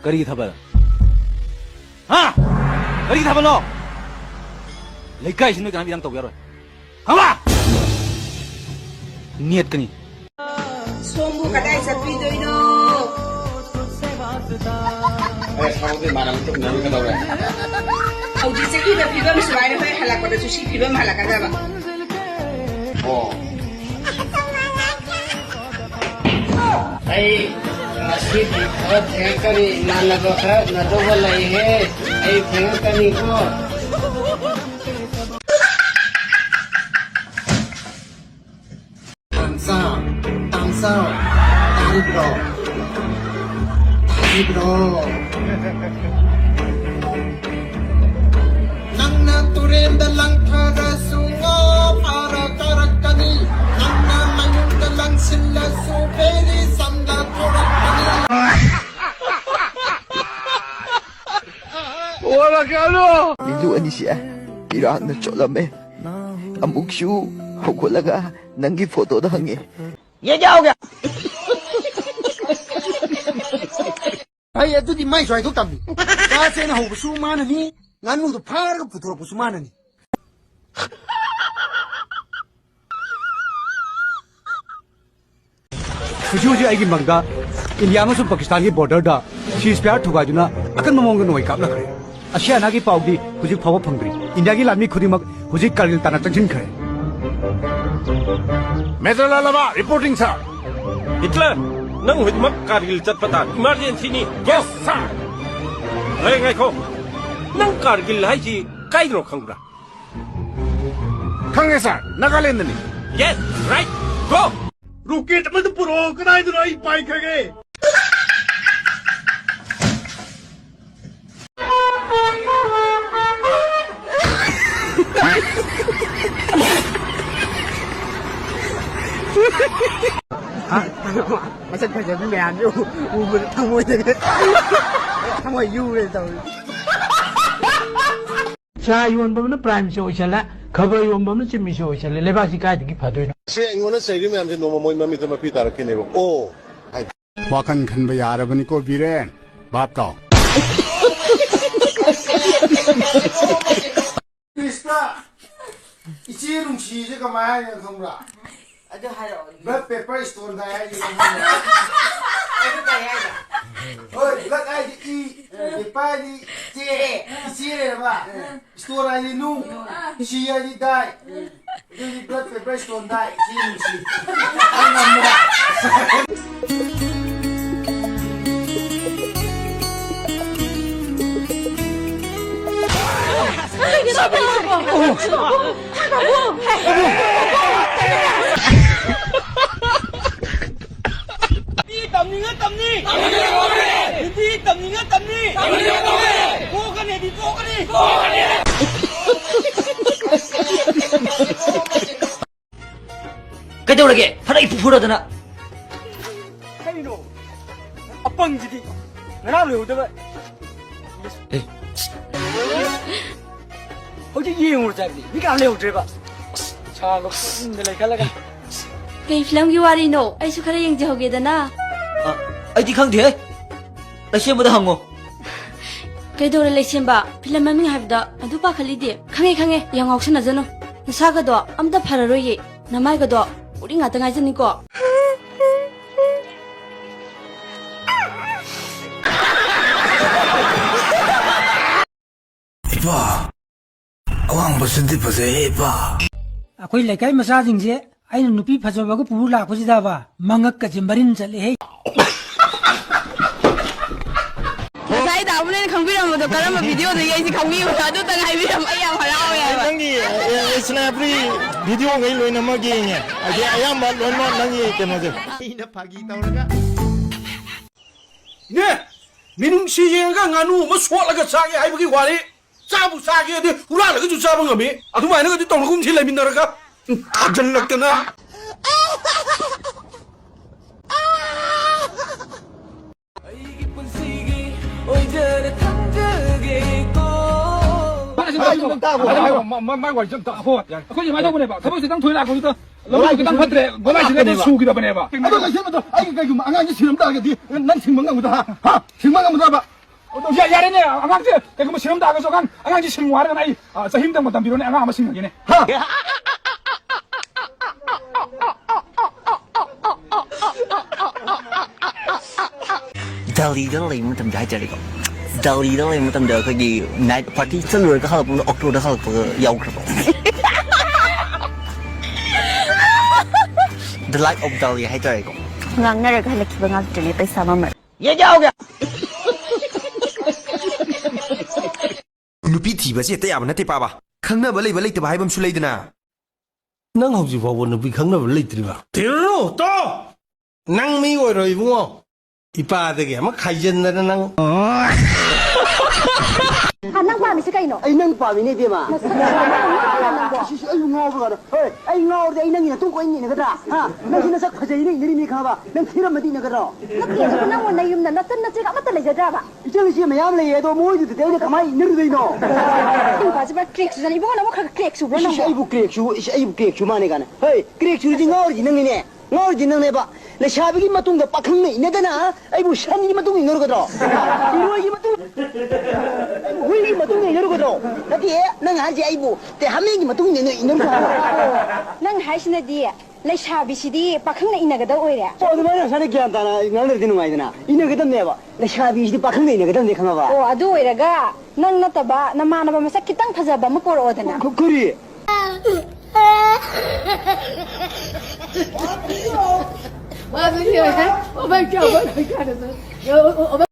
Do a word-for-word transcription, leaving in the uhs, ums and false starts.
ꯀꯔꯤꯒꯤ ꯊꯥꯕꯜ? ꯍꯥ? ꯀꯔꯤꯒꯤ ꯊꯥꯕꯜꯅꯣ? ꯂꯩꯀꯥꯏꯁꯤ ꯅꯣꯏ ꯀꯅꯥꯝ ꯏꯔꯥꯡ ꯇꯧꯕ ꯌꯥꯔꯣꯏ꯫ ꯈꯪꯕ꯭ꯔꯥ? ꯅꯦꯠꯀꯅꯤ꯫ ꯁꯣꯝꯕꯨ ꯀꯗꯥꯏ ꯆꯠꯄꯤꯗꯣꯏꯅꯣ? ꯑꯦ, ꯁꯣꯝꯗꯤ ꯏꯃꯥꯟꯅꯕ ꯇꯨꯝꯅꯔꯨꯒꯗꯧꯔꯦ꯫ ꯍꯧꯖꯤꯛ ꯆꯠꯈꯤꯕ ꯐꯤꯕꯝ ꯁꯨꯃꯥꯏꯅ ꯍꯣꯔꯦꯟ ꯍꯜꯂꯛꯄꯗꯁꯨ ꯁꯤ ꯐꯤꯕꯝ ꯍꯜꯂꯛꯀꯗꯕ꯫ ꯑꯣ꯫ ꯑꯩ ꯉꯁꯤꯗꯤ ꯈꯔ ꯊꯦꯡꯉꯛꯀꯅꯤ, ꯏꯃꯥꯟꯅꯕ ꯈꯔ ꯎꯅꯗꯧꯕ ꯂꯩꯍꯦ꯫ ꯑꯩ ꯊꯦꯡꯉꯛꯀꯅꯤꯀꯣ꯫ ꯇꯥꯝꯆꯥ, ꯇꯥꯝꯆꯥ, ꯇꯥꯔꯤꯕ꯭ꯔꯣ? ꯇꯥꯔꯤꯕ꯭ꯔꯣ? ꯅꯪꯅ ꯇꯨꯔꯦꯟꯗ ꯂꯪꯊꯔꯁꯨ ꯉꯥ ꯐꯥꯔ ꯀꯥꯔꯛꯀꯅꯤ꯫ ꯅꯪꯅ ꯃꯌꯨꯝꯗ ꯂꯪꯁꯤꯜꯂꯁꯨ ꯕꯦꯔꯤ ꯆꯝꯅ ꯊꯣꯔꯛꯀꯅꯤ꯫ ꯃꯤꯂꯨ ꯑꯅꯤꯁꯦ ꯏꯔꯥꯡꯅ ꯆꯣꯠꯂꯝꯃꯦ꯫ ꯑꯃꯨꯛꯁꯨ ꯍꯧꯒꯠꯂꯒ ꯅꯪꯒꯤ ꯐꯣꯇꯣꯗ ꯍꯪꯉꯦ꯫ ꯌꯦ ꯀꯌꯥ ꯍꯣ ꯒꯌꯥ? ꯑꯩ ꯑꯗꯨꯗꯤ ꯃꯥꯏꯁꯨ ꯍꯥꯏꯗꯣꯛ ꯇꯝꯃꯤ꯫ ꯆꯥꯁꯦꯅ ꯍꯧꯕꯁꯨ ꯃꯥꯅꯅꯤ, ꯉꯥꯅꯨꯗꯣ ꯐꯥꯔꯒ ꯄꯨꯊꯣꯔꯛꯄꯁꯨ ꯃꯥꯅꯅꯤ꯫ ꯍꯧꯖꯤꯛ ꯍꯧꯖꯤꯛ ꯑꯩꯒꯤ ꯃꯪꯗ ꯏꯟꯗꯤꯌꯥ ꯑꯃꯁꯨꯡ ꯄꯥꯀꯤꯁꯇꯥꯟꯒꯤ ꯕꯣꯔꯗꯔꯗ ceasefire ꯊꯨꯒꯥꯏꯗꯨꯅ ꯑꯀꯟꯕ ꯃꯑꯣꯡꯗ ꯅꯣꯡꯃꯩ ꯀꯥꯞꯅꯈ꯭ꯔꯦ꯫ ꯑꯁꯤ ꯑꯅꯥꯒꯤ ꯄꯥꯎꯗꯤ ꯍꯧꯖꯤꯛ ꯐꯥꯎꯕ ꯐꯪꯗ꯭ꯔꯤ꯫ ꯏꯟꯗꯤꯌꯥꯒꯤ ꯂꯥꯟꯃꯤ ꯈꯨꯗꯤꯡꯃꯛ ꯍꯧꯖꯤꯛ ꯀꯥꯔꯒꯤꯜ ꯇꯥꯟꯅ ꯆꯪꯁꯤꯟꯈ꯭ꯔꯦ꯫ Major Lalaba, reporting, sir. Hitler, ꯅꯪ ꯍꯧꯖꯤꯛꯃꯛ ꯀꯥꯔꯒꯤꯜ ꯆꯠꯄ ꯇꯥꯔꯦ꯫ Emergency ꯅꯤ꯫ Yes, sir. ꯑꯦ, ꯉꯥꯏꯈꯣ꯫ ꯅꯪ ꯀꯥꯔꯒꯤꯜ ꯍꯥꯏꯁꯤ ꯀꯥꯏꯗꯅꯣ ꯈꯪꯕ꯭ꯔꯥ? ꯈꯪꯉꯦ, sir. ꯅꯥꯒꯥꯂꯦꯟꯗꯅꯤ꯫ Yes, right. Go. Rocket ꯑꯃꯗ ꯄꯨꯔꯛꯑꯣ꯫ ꯀꯗꯥꯏꯗꯅꯣ ꯑꯩ ꯄꯥꯏꯈ꯭ꯔꯒꯦ? ꯃꯁꯛ ꯐꯖꯕꯤ ꯃꯌꯥꯝꯁꯦ ꯎ-, ꯎꯕꯗ ꯊꯃꯣꯏꯗꯒ ꯊꯃꯣꯏ ꯌꯨꯔꯦ ꯇꯧꯔꯤ꯫ ꯆꯥ ꯌꯣꯟꯕ ꯑꯃꯅ prime minister ꯑꯣꯏꯁꯜꯂꯦ, ꯈꯕꯔ ꯌꯣꯟꯕ ꯑꯃꯅ chief minister ꯑꯣꯏꯁꯜꯂꯦ꯫ ꯂꯩꯕꯥꯛꯁꯤ ꯀꯥꯏꯗꯒꯤ ꯐꯗꯣꯏꯅꯣ? ꯁꯤ ꯑꯩꯉꯣꯟꯗ ꯆꯩꯔꯤ ꯃꯌꯥꯝꯁꯦ ꯅꯣꯡꯃ ꯃꯣꯏ ꯃꯃꯤꯠꯇ ꯃꯄꯤ ꯇꯥꯔꯛꯈꯤꯅꯦꯕ꯫ ꯑꯣ, ꯍꯥꯏ꯫ ꯋꯥꯈꯜ ꯈꯟꯕ ꯌꯥꯔꯕꯅꯤꯀꯣ ꯕꯤꯔꯦꯟ꯫ ꯚꯥꯞ ꯇꯥꯎ꯫ ꯏꯪꯂꯤꯁꯇ ꯏꯆꯦ ꯅꯨꯡꯁꯤꯁꯦ ꯀꯃꯥꯏ ꯍꯥꯏꯅꯣ ꯈꯪꯕ꯭ꯔꯥ? ꯑꯗꯨ ꯍꯥꯏꯔꯛꯑꯣ꯫ Blood paper stone ꯗꯥꯏ ꯍꯥꯏꯁꯦ ꯈꯪꯕ꯭ꯔꯥ? ꯑꯗꯨ ꯀꯩ ꯍꯥꯏꯅꯣ? ꯍꯣꯏ, blood ꯍꯥꯏꯗꯤ ꯏ, paper ꯍꯥꯏꯗꯤ ꯆꯦ, ꯏꯆꯦ ꯂꯩꯔꯕ? Stone ꯍꯥꯏꯗꯤ ꯅꯨꯡ, ꯁꯤ ꯍꯥꯏꯗꯤ ꯗꯥꯏ꯫ ꯑꯗꯨꯗꯤ blood paper stone ꯗꯥꯏ, ꯏꯆꯦ ꯅꯨꯡꯁꯤ꯫ ꯑꯩ ꯉꯝꯃꯦ꯫ ꯍꯤꯟꯗꯤ ꯇꯝꯅꯤꯡꯉ ꯇꯝꯅꯤ꯫ ꯍꯤꯟꯗꯤ ꯇꯝꯅꯤꯡꯉ ꯇꯝꯅꯤ꯫ ꯇꯣꯛꯀꯅꯤꯗꯤ ꯇꯣꯛꯀꯅꯤ꯫ ꯀꯩꯗꯧꯔꯒꯦ? ꯐꯅ ꯏꯐꯨ ꯐꯨꯔꯗꯅ꯫ ꯀꯩꯅꯣ? ꯑꯄꯪꯁꯤꯗꯤ ꯉꯔꯥꯡ ꯂꯣꯏꯍꯧꯗꯕ꯫ ꯑꯦ꯫ ꯍꯧꯖꯤꯛ ꯌꯦꯡꯉꯨꯔꯁꯦ ꯍꯥꯏꯕꯅꯤ꯫ ꯃꯤ ꯀꯅꯥꯝ ꯂꯩꯍꯧꯗ꯭ꯔꯦꯕ꯫ ꯑꯁ, ꯁꯥꯒ ꯄꯨꯡꯗ ꯂꯩꯈꯠꯂꯒ꯫ ꯀꯩ ꯐꯤꯂꯝꯒꯤ ꯋꯥꯔꯤꯅꯣ? ꯑꯩꯁꯨ ꯈꯔ ꯌꯦꯡꯖꯍꯧꯒꯦꯗꯅ꯫ ꯑ, ꯑꯩꯗꯤ ꯈꯪꯗꯦꯍꯦ꯫ ꯂꯩꯁꯦꯝꯕꯗ ꯍꯪꯉꯣ꯫ ꯀꯩꯗꯧꯔꯦ ꯂꯩꯁꯦꯝꯕ? ꯐꯤꯂꯝ ꯃꯃꯤꯡ ꯍꯥꯏꯕꯗ ꯑꯗꯨ ꯄꯥꯈꯠꯂꯤꯗꯤ? ꯈꯪꯉꯦ, ꯈꯪꯉꯦ, ꯌꯥꯝ ꯉꯥꯎꯁꯟꯅꯖꯅꯨ꯫ ꯅꯁꯥꯒꯗꯣ ꯑꯝꯇ ꯐꯔꯔꯣꯏꯌꯦ꯫ ꯅꯃꯥꯏꯒꯗꯣ ꯎꯔꯤꯡ ꯉꯥꯛꯇ ꯉꯥꯏꯖꯅꯤꯀꯣ꯫ ꯏꯄꯥ, ꯑꯋꯥꯡꯕꯁꯤꯗꯤ ꯐꯖꯩꯍꯦ, ꯏꯄꯥ꯫ ꯑꯩꯈꯣꯏ ꯂꯩꯀꯥꯏ ꯃꯆꯥꯁꯤꯡꯁꯦ ꯑꯩꯅ ꯅꯨꯄꯤ ꯐꯖꯕꯒ ꯄꯨꯔ ꯂꯥꯛꯄꯁꯤꯗꯕ ꯃꯉꯛꯀꯁꯦ ꯃꯔꯤꯟ ꯆꯠꯂꯦꯍꯦ꯫ ꯉꯁꯥꯏ ꯗꯥ ꯕꯨꯂꯦꯟ ꯈꯪꯕꯤꯔꯝꯕꯗꯣ ꯀꯔꯝꯕ ꯚꯤꯗꯤꯑꯣꯗꯒꯤ ꯑꯩꯁꯦ ꯈꯪꯕꯤꯕꯅꯣ? ꯑꯗꯨꯇꯪ ꯍꯥꯏꯕꯤꯔꯝꯕ ꯑꯩ ꯌꯥꯝ ꯍꯔꯥꯎꯋꯦ ꯍꯥꯏꯕ꯫ ꯅꯪꯒꯤ, ꯑꯦ, ꯑꯦ, ꯁꯅꯥꯄ꯭ꯔꯤ ꯚꯤꯗꯤꯑꯣꯉꯩ ꯂꯣꯏꯅꯃꯛ ꯌꯦꯡꯉꯦ꯫ ꯑꯗꯩ ꯑꯌꯥꯝꯕ ꯂꯣꯏꯅꯃꯛ ꯅꯪꯒꯤ ꯀꯩꯅꯣꯁꯦ꯫ ꯑꯩꯅ ꯐꯥꯒꯤ ꯇꯧꯔꯒ꯫ ꯏꯅꯦ, ꯃꯤꯅꯨꯡꯁꯤ ꯌꯦꯡꯉꯒ ꯉꯥꯅꯨ ꯑꯃ ꯁꯣꯠꯂꯒ ꯆꯥꯒꯦ ꯍꯥꯏꯕꯒꯤ ꯋꯥꯔꯤ꯫ ꯆꯥꯕꯨ ꯆꯥꯒꯦꯗꯤ ꯍꯨꯔꯥꯜꯂꯒꯁꯨ ꯆꯥꯕ ꯉꯝꯃꯤ꯫ ꯑꯗꯨꯃꯥꯏꯅꯒꯗꯤ ꯇꯧꯅꯒꯨꯝꯁꯤ ꯂꯩꯃꯤꯟꯅꯔꯒ꯫ ꯊꯥꯖꯤꯜꯂꯛꯇꯅ꯫ ꯑꯩꯒꯤ ꯄꯨꯟꯁꯤꯒꯤ ꯑꯣꯏꯖꯔ ꯊꯝꯖꯒꯦꯀꯣ꯫ ꯃꯥꯏ ꯋꯥꯔꯤꯁꯦ ꯑꯝꯇ ꯇꯥꯈꯣ꯫ ꯑꯩꯈꯣꯏꯁꯦ ꯁꯨꯃꯥꯏꯅ ꯇꯧꯕꯅꯦꯕ꯫ ꯊꯕꯛꯁꯦ ꯈꯤꯇꯪ ꯊꯣꯏ ꯂꯥꯛꯄꯗꯨꯗ ꯂꯝꯕꯤ ꯈꯤꯇꯪ ꯐꯠꯇ꯭ꯔꯦ, ꯒꯣꯂꯥꯏꯁꯤꯗ ꯑꯗꯨꯝ ꯁꯨꯈꯤꯗꯕꯅꯦꯕ꯫ ꯑꯗꯣ ꯀꯩꯁꯨ ꯅꯠꯇ꯭ꯔꯣ? ꯑꯩꯒꯤ ꯀꯩꯒꯨꯝꯕ ꯑꯉꯥꯡꯁꯦ ꯁꯤꯔꯝ ꯇꯥꯔꯒꯗꯤ ꯅꯪ ꯁꯤꯡꯕ ꯉꯝꯒꯗ꯭ꯔꯥ? ꯍꯥ? ꯁꯤꯡꯕ ꯉꯝꯒꯗ꯭ꯔꯕ? ꯑꯗꯣ ꯌꯥ-, ꯌꯥꯔꯦꯅꯦ, ꯑꯉꯥꯡꯁꯦ ꯀꯩꯒꯨꯝꯕ ꯁꯤꯔꯝ ꯇꯥꯔꯒꯁꯨ ꯑꯉꯥꯡ, ꯑꯉꯥꯡꯁꯦ ꯁꯤꯡꯉꯨ ꯍꯥꯏꯔꯒꯅ ꯑꯩ, ꯑ, ꯆꯍꯤ ꯑꯃꯇꯪ ꯃꯇꯝ ꯄꯤꯔꯣꯅꯦ, ꯑꯉꯥꯡ ꯑꯃ ꯁꯤꯡꯉꯒꯦꯅꯦ꯫ ꯍꯥ? ꯗꯦꯜꯂꯤꯗ ꯂꯩꯕ ꯃꯇꯝꯗ ꯍꯥꯏꯇꯥꯔꯦꯀꯣ, ꯗꯦꯜꯂꯤꯗ ꯂꯩꯕ ꯃꯇꯝꯗ ꯑꯩꯈꯣꯏꯒꯤ ꯅꯥꯏꯠ ꯄꯥꯔꯇꯤ ꯆꯠꯂꯨꯔꯒ ꯍꯜꯂꯛꯄꯗ ꯑꯣꯛꯇꯣꯗ ꯍꯜꯂꯛꯄꯒ ꯌꯥꯎꯈ꯭ꯔꯕꯣ? The Light of Delhi ꯍꯥꯏꯇꯥꯔꯦꯀꯣ꯫ ꯉꯥꯡꯅꯔꯒ ꯍꯜꯂꯛꯈꯤꯕ ꯉꯥꯛꯇꯅꯦ ꯄꯩꯁꯥ ꯃꯃꯜ꯫ ꯅꯨꯄꯤ ꯊꯤꯕꯁꯦ ꯍꯦꯛꯇ ꯌꯥꯕ ꯅꯠꯇꯦ, ꯄꯥꯕ꯫ ꯈꯪꯅꯕ ꯂꯩꯕ ꯂꯩꯇꯕ ꯍꯥꯏꯕ ꯑꯃꯁꯨ ꯂꯩꯗꯅ꯫ ꯅꯪ ꯍꯧꯖꯤꯛ ꯐꯥꯎꯕ ꯅꯨꯄꯤ ꯈꯪꯅꯕ ꯂꯩꯇ꯭ꯔꯤꯕ? ꯊꯤꯔꯨꯅꯨ, ꯇꯣ! ꯅꯪ ꯃꯤ ꯑꯣꯏꯔꯣꯏ, ꯏꯕꯨꯡꯉꯣ꯫ ꯏꯄꯥꯗꯒꯤ ꯑꯃ ꯈꯥꯏꯖꯤꯟꯗꯅ ꯅꯪ꯫ ꯍꯥ, ꯅꯪ ꯄꯥꯝꯃꯤꯁꯤ ꯀꯩꯅꯣ? ꯑꯩ ꯅꯪ ꯄꯥꯝꯃꯤꯅꯦ, ꯏꯕꯦꯝꯃ꯫ ꯅꯁꯛꯁꯤꯒ ꯅꯪ ꯉꯥꯎꯔꯕ ꯅꯪꯕꯣ? ꯑꯁꯤꯁꯨ ꯑꯩꯕꯨ ꯉꯥꯎꯕ꯭ꯔꯣ ꯀꯥꯏꯅ꯫ ꯍꯣꯏ, ꯑꯩ ꯉꯥꯎꯔꯗꯤ ꯑꯩ ꯅꯪꯒꯤ ꯅꯇꯨꯡ ꯀꯣꯏꯅ ꯏꯟꯅꯒꯗ꯭ꯔꯥ? ꯍꯥ? ꯅꯪꯁꯨ ꯅꯁꯛ ꯐꯖꯩꯅ ꯏꯟꯅꯔꯤꯅꯤ ꯈꯪꯉꯕ? ꯅꯪ ꯊꯤꯔꯝꯃꯗꯤ ꯏꯟꯅꯒꯗ꯭ꯔꯣ? ꯅꯠꯇꯦ, ꯑꯗꯨꯕꯨ ꯅꯪꯕꯨ ꯅꯌꯨꯝꯗ ꯅꯆꯟ ꯅꯆꯦꯒ ꯑꯃꯠꯇ ꯂꯩꯖꯗ꯭ꯔꯕ? ꯏꯆꯜ ꯏꯆꯦ ꯃꯌꯥꯝ ꯂꯩꯌꯦ, ꯑꯗꯣ ꯃꯣꯏꯗꯨꯗꯗꯤ ꯑꯩꯅ ꯀꯃꯥꯏꯅ ꯏꯟꯅꯔꯨꯗꯣꯏꯅꯣ? ꯅꯨꯄꯥꯁꯤꯕ ꯀ꯭ꯔꯦꯛ ꯆꯨꯖꯥꯅꯤ꯫ ꯏꯕꯨꯡꯉꯣ, ꯅꯪꯕꯨ ꯈꯔ ꯈꯔ ꯀ꯭ꯔꯦꯛ ꯆꯨꯕ꯭ꯔꯣ ꯏꯁ, ꯏꯁ, ꯅꯪꯕꯣ? ꯑꯩꯕꯨ ꯀ꯭ꯔꯦꯛ ꯆꯨ-, ꯏꯁ, ꯑꯩꯕꯨ ꯀ꯭ꯔꯦꯛ ꯆꯨ ꯃꯥꯅꯦ ꯀꯥꯏꯅ꯫ ꯍꯩ, ꯀ꯭ꯔꯦꯛ ꯆꯨꯔꯤꯗꯤ ꯉꯥꯎꯔꯤꯗꯤ ꯅꯪꯅꯤꯅꯦ꯫ ꯉꯥꯎꯔꯤꯗꯤ ꯅꯪꯅꯦꯕ꯫ ꯂꯩꯁꯥꯕꯤꯒꯤ ꯃꯇꯨꯡꯗ ꯄꯥꯈꯪꯅ ꯏꯟꯅꯗꯅ ꯑꯩꯕꯨ ꯁꯟꯒꯤ ꯃꯇꯨꯡ ꯏꯟꯅꯔꯨꯒꯗ꯭ꯔꯣ? ꯏꯔꯣꯏꯒꯤ ꯃꯇꯨꯡ, ꯑꯩꯕꯨ ꯍꯨꯏꯒꯤ ꯃꯇꯨꯡ ꯏꯟꯅꯔꯨꯒꯗ꯭ꯔꯣ? ꯅꯠꯇꯦ, ꯅꯪ ꯍꯥꯏꯁꯦ ꯑꯩꯕꯨ ꯇꯦ ꯍꯥꯃꯦꯡꯒꯤ ꯃꯇꯨꯡ ꯏꯟꯅ ꯏꯟꯅꯔꯨꯒꯗ꯭ꯔꯣ? ꯅꯪ ꯍꯥꯏꯁꯤꯅꯗꯤ ꯂꯩꯁꯥꯕꯤꯁꯤꯗꯤ ꯄꯥꯈꯪꯅ ꯏꯟꯅꯒꯗꯧ ꯑꯣꯏꯔꯦ꯫ ꯑꯣ, ꯑꯗꯨꯃꯥꯏꯅ ꯁꯥꯟꯅ ꯒ꯭ꯌꯥꯟ ꯇꯥꯅ ꯉꯥꯡꯅꯔꯗꯤ ꯅꯨꯡꯉꯥꯏꯗꯅ꯫ ꯏꯟꯅꯒꯗꯕꯅꯦꯕ꯫ ꯂꯩꯁꯥꯕꯤꯁꯤꯗꯤ ꯄꯥꯈꯪꯅ ꯏꯟꯅꯒꯗꯕꯅꯦ, ꯈꯪꯉꯕ? ꯑꯣ, ꯑꯗꯨ ꯑꯣꯏꯔꯒ ꯅꯪ ꯅꯠꯇꯕ ꯅꯃꯥꯟꯅꯕ ꯃꯁꯛ ꯈꯤꯇꯪ ꯐꯖꯕ ꯑꯃ ꯄꯣꯔꯛꯑꯣꯗꯅ꯫ ꯀ-, ꯀꯔꯤ?